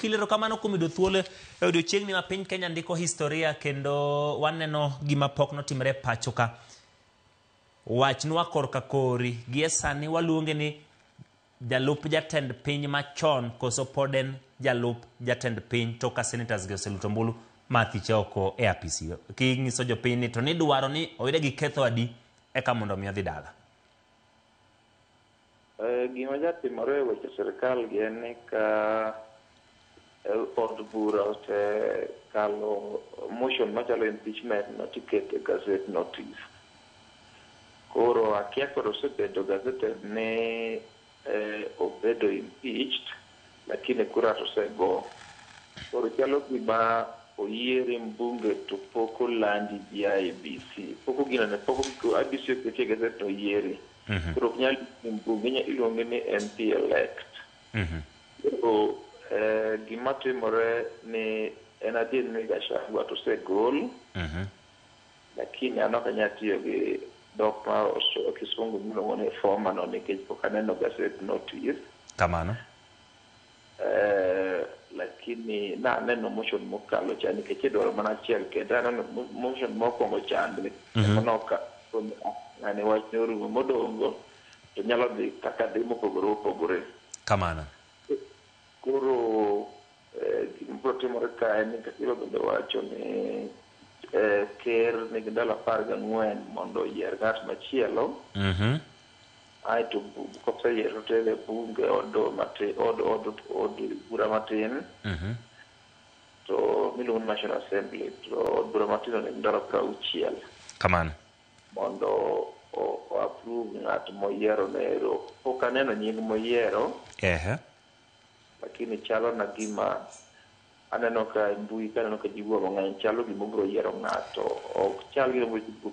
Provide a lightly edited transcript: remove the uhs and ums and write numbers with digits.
Okil, erokamano kuom yudo thuolo e odiochieng'ni ma piny Kenya ndiko historia kendo waneno gima pok notimore e pacho ka. Wachnwa korka kori, gie sani waluonge ni jalup jatend piny machon koso pod en jalup jatend piny to ka senators gi oseluto ombulu ma athiche oko e apisi. Kinyiso jopiny ni to nidwaro ni oyude gi ketho adi eka mondo mi odhi dala. Gima jatimore e weche sirkal gi en ni ka od bura osekalo motion machalo impeachment no tikete gazette notice. Koro akia koro osebedo gazetted ni obedo impeached, lakini kura to osego. Koro chalo gima oyiere mbunge to pok olandi gi IEBC. Pok oginene, pok IEBC oketi e gazette to oyieri. Koro ok nyal luonge ni mbunge, iluonge ni MP elect. Koro gima timore ni en adier ni Gachagua to osegol, lakini an ok anyal tiyo gi dhok mar Kisungu miluongo ni former no nikech pok aneno gazette notice. Kamano. Lakini naneno motion mokalo cha nikech idwaro mana achiel kende. Aneno motion mokwongo chande ema noka ng'ani wach ne orumo modongo to nyalo dhi kaka dhi mopogore opogore. Kamano. Koro gima biro timore ka en ni katiba bende wacho ni ker nigi ndalo 14 mondo oyier ng'at machielo. Aeto koseyier to tere e bunge od matin, od bura matin to miluongo ni National Assembly, to od bura matin nigi ndalo 60 Kamano. mondo o approve ng'at moyiero nero. Pok aneno nying moyiero, lakini chalo na gima aneno ka e mbui ka aneno ka ji wuoyo mang'eny, chalo gima obiro yiero ng'ato, ok chal gima obiro